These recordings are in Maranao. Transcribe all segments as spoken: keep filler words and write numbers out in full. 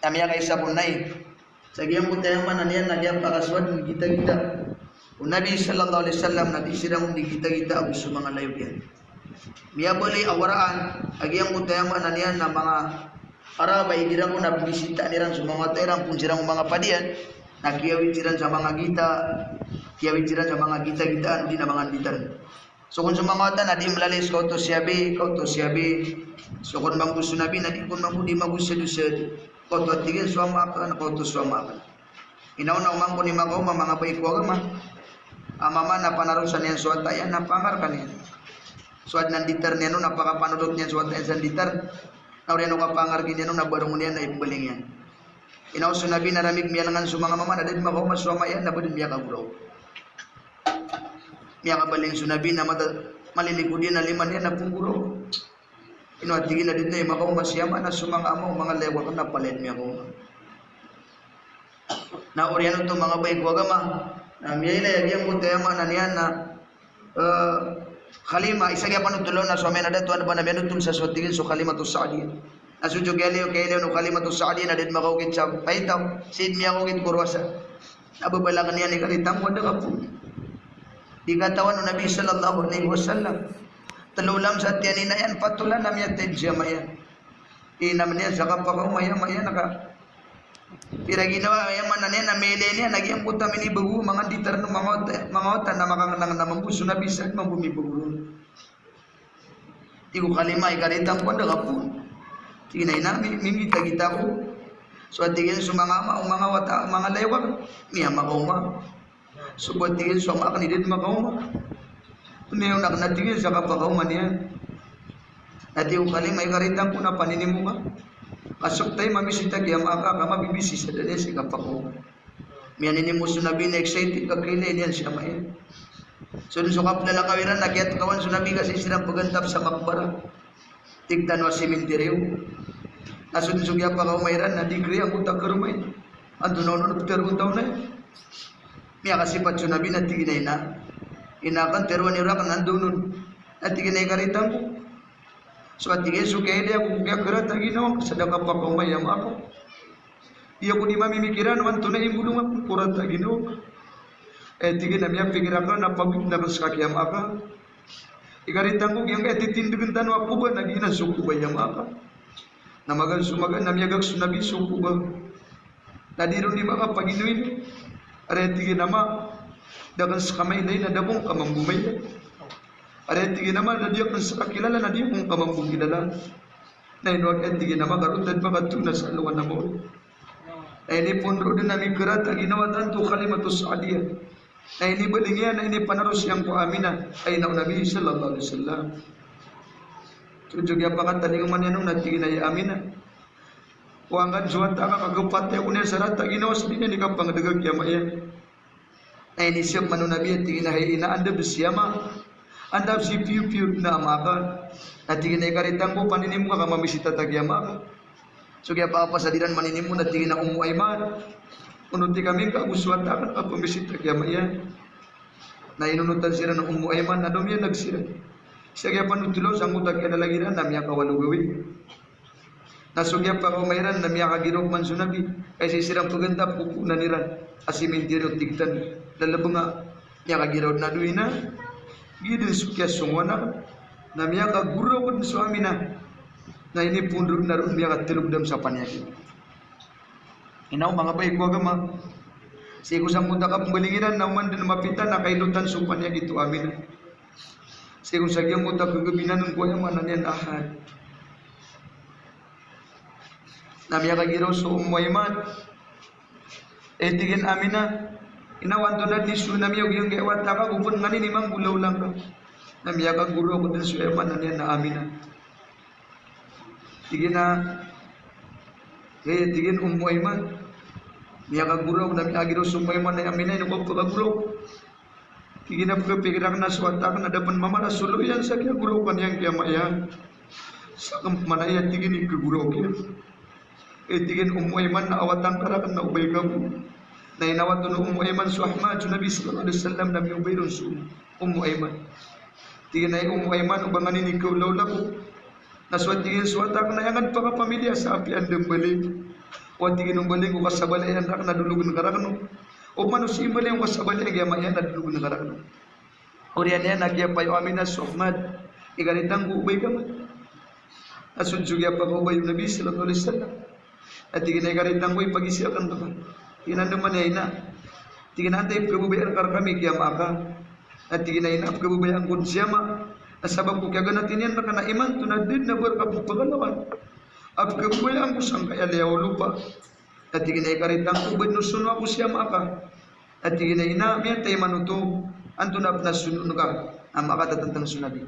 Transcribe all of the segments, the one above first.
Na miyakaisa kon ai sa giyangkoto a aya maana niyan na kiyapakasowaden gitagita o Nabi sallallahu alaihi wasallam na di siran di gitagita ago so manga layok iyan. Miyabalay a waraan a giyangkoto a aya maana niyan na manga Arab a igira ko na bibisitaan iran so manga wata iran pn siran ko manga padiyan, na kiyawit siran sa manga gita, kiyawit siran sa manga gitagitaan odi na manga nditar. So kon so manga wata na di mlalis, kaoto si abi, kaoto si abi. So kon mambo so Nabi na di kon mambo di mago sa dosa. Kaoto a tig iyan so ama akn, kaoto so ama akn. Inaona o mangko ni makaoma, manga bai ko agama, a mama na panarosan iyan so wata iyan na pangar ka niyan. So adn a nditar niyan on na pakapanolot iyan so wata iyan sa nditar. Na oriyan o kapangar ki niyan on na barong iyan na ipmbaling iyan. Inaw so Nabi na ramig miyalangan so manga mama na da dn makaoma so ama iyan na ba dn miyakagoraok. Miyakabaling so Nabi na mata, malilikod iyan a lima niyan na pnggoraok. Ino a tig iyan a di dn makaoma si ama na so manga ama o manga layok akn na palaya dn miyakaoma. Na oriyan oto manga bai ko agama, na miyailay a giyangkoto a aya maana niyan na, eh, Halima, isa giya panothol on na so ama iyan a dato a ba na miyanothol sa so tig iyan so Halimatus Sa'diyah. Na so diyok iyan a kailay on o Halimatus Sa'diyah na da dn makaokit sa paitaw, sii dn miyakaokit ko rowasa. Na babalak iyan i karitang ko a da kapoon. Di katawan o Nabi sallallahu alaihi wasallam. Tlo lam sa tiyan i ina iyan, pat olan a miyatay dn si ama iyan. Inam iyan sa kapakaoma i ama iyan ka. Pira ginawa, aya maana niyan na miyailay niyan a giyangkoto a minibago, manga nditar on, manga wata, manga wata na makangnang na mambo so Nabi sa mambo mibago ron. Tig o Halima, i karitang ko a da kapoon. Tig iyan a ina, mi-, mimita gita ko. So a tig iyan so manga ama, o manga wata, manga layok akn, miyamakaoma. So ba tig iyan so ama akn i da dn makaoma. Pngayoon akn a tig iyan sa kapakaoma niyan. Na tig o Halima, i karitang ko na paninimo ka. Ka so ktay mamisita ki ama aka, ka mabibisi sa da niyan sii kapakaoma. Miyaninimo so Nabi na excited ka kailay niyan si ama iyan. So dn so kaplalakaw iran na kiyatkawan so Nabi ka sii siran pgantap sa makbara. Tig tano a simintiryo. Na so dn so kiyapakaoma iran na di kri angkoto a karoma iyan. Antonaa onon ptharoon tano na iyan. Miyakasipat so Nabi na tig iyan a ina. Ina akn, tharoa niyo rakn antonaa onon. Na tig iyan a i karitang ko. So a tig iyan so kiyailay ako ko kiyakarata a ginawa ngka sa da ka pakaoma i ama aka. Di ako di mamimikiran o antonaa i mbolong akn ko rata a ginawa ngka. Eh, tig iyan a miyapikir akn a pagotn akn ska ki ama aka. I karitang ko, giyangkaya titindgn tano a koba na giyanan so koba i ama aka. Na magaan so magaan na miyagak so Nabi so koba. Na di ron di makapaginoino. Ari a tig iyan a ama, da akn ska mailay na da ko ngka mambo mailay. Ari a tig iyan a ama, na di akn ska kilala na di ko ngka mambo kilala. Na ino a tig iyan a ama, ka roo ta di makatona sa alongan a maori. Na inipondro dn a mikarata a ginawa tanto o Halimatus Sa'diyah. Na inibaling iyan, na inipanaros iyan ko Aminah a ina o Nabi sallallahu alaihi wasallam. So diyok iyan a pakatalingoma niyan on na tig iyan a, ya Aminah, o angkad so wata ka, ka kapatay ako niyan sa rata a ginawa sa di niyan di kapangdgak i ama iyan. Na inisiyap man o Nabi a tig iyan a, hay ina, anda bs si ama? Anda bs si piyopiyo na ama aka? Na tig iyan a i karitang ko, paninimo ka ka mamisita ta ki ama aka. So kiyapakapasad iran maninimo na tig iyan a Ummu Ayman, onoti kami ngka ago so wata akn ka pamisita ki ama iyan. Na inonotan siran o Ummu Ayman na domiyanag siran. Sa kiyapanothol on sangkoto a kiyalalagiran na miyakawalo gawii. Na so kiyapakaoma iran na miyakagiraw man so Nabi. Ka sii siran pgantap ko poonan iran a simintiryo, tig tano, lalbnga. Miyakagiraw dn a dowa ina. Giya dn so kiyasongowan akn. Na miyakagoraok dn so Aminah. Na inipondro dn a roo miyakatlogdam sa paniyakit. Ino manga bai ko agama. Sii ko sangkoto a kapmbaling iran na oman dn mapita na kailotan so paniyakit o Aminah. Sii ko sa giyangkoto a kagabinan on ko aya maana niyan a Ahad. Na miyakagiraw so Ummu Ayman. Eh, tig iyan a Aminah, ina, o antonaa dn i soon ami o giyangkaya wata ka, go pn nganin i manggolawla ngka. Na miyakagoraok dn so aya maana niyan a Aminah. Tig iyan a, eh, tig iyan o Ummu Ayman. Miyakagoraok, na miyakagiraw so Ummu Ayman a, ya Aminah, ino ka pkagoraok? Tig iyan a pkapikir akn a so wata akn na da pn mamala so loy iyan sa kiyagoraokan iyan ki ama iyan. Sakn pman aya, tig iyan, i kagoraok iyan. Eh, tig iyan o Ummu Ayman, na awatan ka rakn na o bai ka bo. Na inawatan o Ummu Ayman so Ahmad, so Nabi sallallahu alaihi wasallam, na miyobay ron so Ummu Ayman. Tig iyan a, hay Ummu Ayman, o ba nganin i kaolawla ko. Na so, tig iyan, so wata akn na aya ngka dn pakapamiliya sa apiya anda mbaloy. Ko a tig iyan o mbalaing ko kasabala iyan rakn na dologn ka rakn o. Opama na so mbalaing ko kasabala iyan a giyama iyan na dologn ka rakn o. Oriyan iyan a kiyapayo a Aminah so Ahmad. Ikaritang ko, obay ka man. A so dn so kiyapakaobay o Nabi sallallahu alaihi wasallam. A tig iyan a ikaritang ko, ipagizaan ka. Tig iyan a andamanaya ina. Tig iyan a antaa i pkhababayaan ka rkami kiyama aka. A tig iyan a ina, pkhababayaan ko dn si ama. A sabap ko kiyaganatan iyan rka na imanto na da dn a ba rka pphagalawan. A pkhababayaan ko sangkaya liyawaw o lopa. A tig iyan a ikaritang ko, ba dn o sono ako si ama aka. A tig iyan a ina, miyatay man oto, antonaa pn a sonoon ka? Ama aka tatantang so Nabi.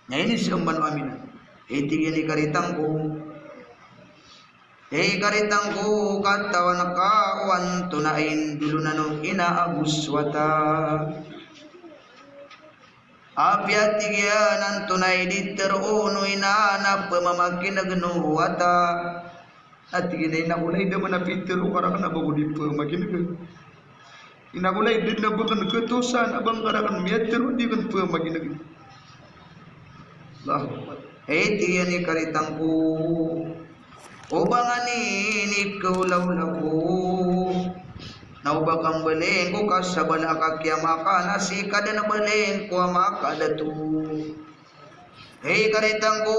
Na inisaan man o Aminah. Tig iyan a ikaritang ko, ikaritang ko, katawan ka o antonaa i indolonan o ina ago so wata. Apiya tig iyan antonaa i di tharoon o ina na pmamakinegn o wata. A tig iyan a ina ko, lay da man a pitharo ka rakn a ba ko di pmakineg. Ina ko, lay da dn a ba akn khatosan a ba ngka rakn miyatharo a di akn pmakineg. Allahu Akbar. Tig iyan a ikaritang ko, o ba ngka ini kaolaola ko na o ba ka mbaling ko kasabala ka kiyama aka na sii ka dn a baling ko ama aka dato. Ikaritang ko,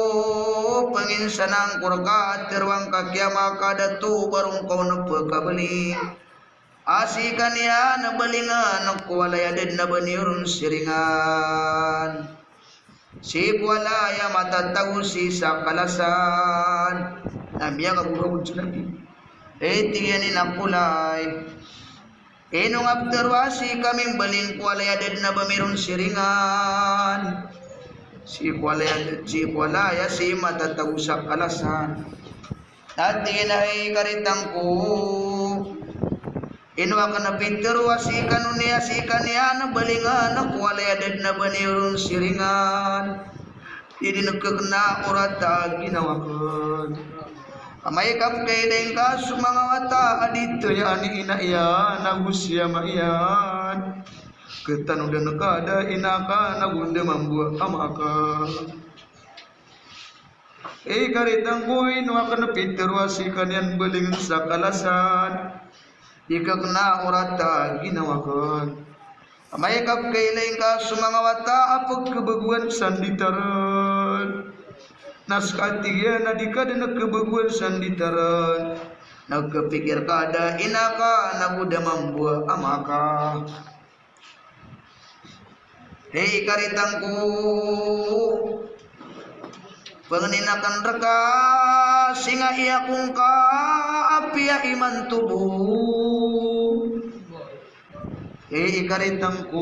panginsanan ko rka a tharoa ngka kiyama aka dato, ba ron ka on pkhabaling a sii ka niyan balingan ko walay a da dn a ba niyo ron siringan. Sii ko walay a matatago sii sa kalasan. Na miyakagoraok so Nabi. Tig iyan a ina ko, lay, ino ngka ptharoa a sii kami mbaling ko walay a da dn a ba mi ron siringan. Sii ko walay a, sii ko walay a sii matatago sa kalasan. Na tig iyan a ikaritang ko, ino akn pitharo a sii kano niyan, sii ka niyan balingan ko walay a da dn a ba niyo ron siringan. Di dn khakna o rata a ginawa akn. Amay ka pkhailay ngka so manga wata a di tayaan i ina iyan ago si ama iyan. Khatanodan ka da ina aka nago da mambo a ama aka. Ikaritang ko, ino akn pitharo a sii ka niyan balingan sa kalasan. Di khakna o rata a ginawa akn. Amay ka pkhailay ngka so manga wata a pkhabagoan sa ndita ran. Na ska, tig iyan, a di ka dn khabagoan sa ndita ran, na khapikir ka da ina aka nago da mambo a ama aka. Ikaritang ko, pangnin akn rka, singai ako ngka apiya imanto bo. Ikaritang ko,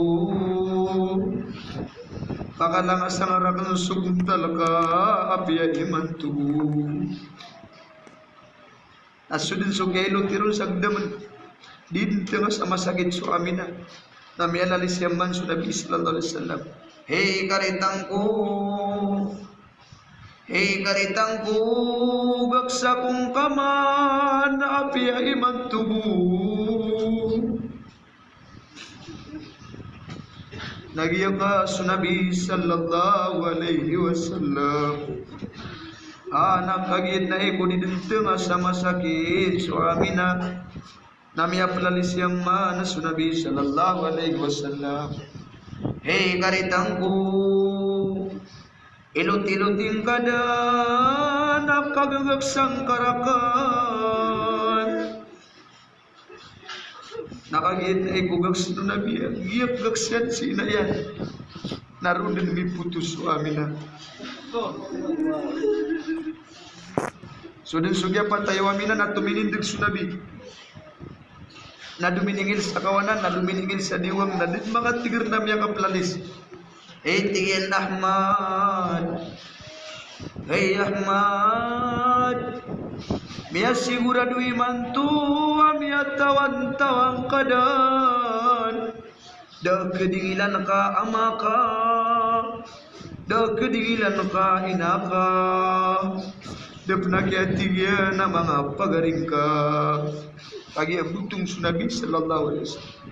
pakalangasan rakn so gontal ka apiya imanto bo. Na so dn so kiyailoti ron sa gdamn. Di dn tnga sa masakit so Aminah. Na miyalalis iyan man so Nabi sallallahu alaihi wasallam. Ikaritang ko, ikaritang ko, gaksa ako ngka man apiya imanto bo. Na giyangkai so Nabi sallallahu alaihi wasallam. A, na kagiya na iko di dn tnga sa masakit so Aminah. Na miyaplalis iyan man so Nabi sallallahu alaihi wasallam. Ikaritang ko, ilot-iloti ngka dn a kagagaksa ngka rakn. Na kagiya na iko gaksa o Nabi, a giya kagagaksa si ina iyan. Na roo dn mipotos so Aminah. So dn so kiyapatay o Aminah na tominindg so Nabi. Na dominingil sa kawanan, na dominingil sa diwang, na di dn makatigr na miyakaplalis. Tig iyan a Ahmad. Hay Ahmad. Miyasigurado imanto a miyatawan-tawan ka dn. Da a khadingilan ka ama ka. Da a khadingilan ka ina ka. Da pn a kiyatigiyan a manga pagari ngka. Kagiya botong so Nabi sallallahu alaihi wasallam.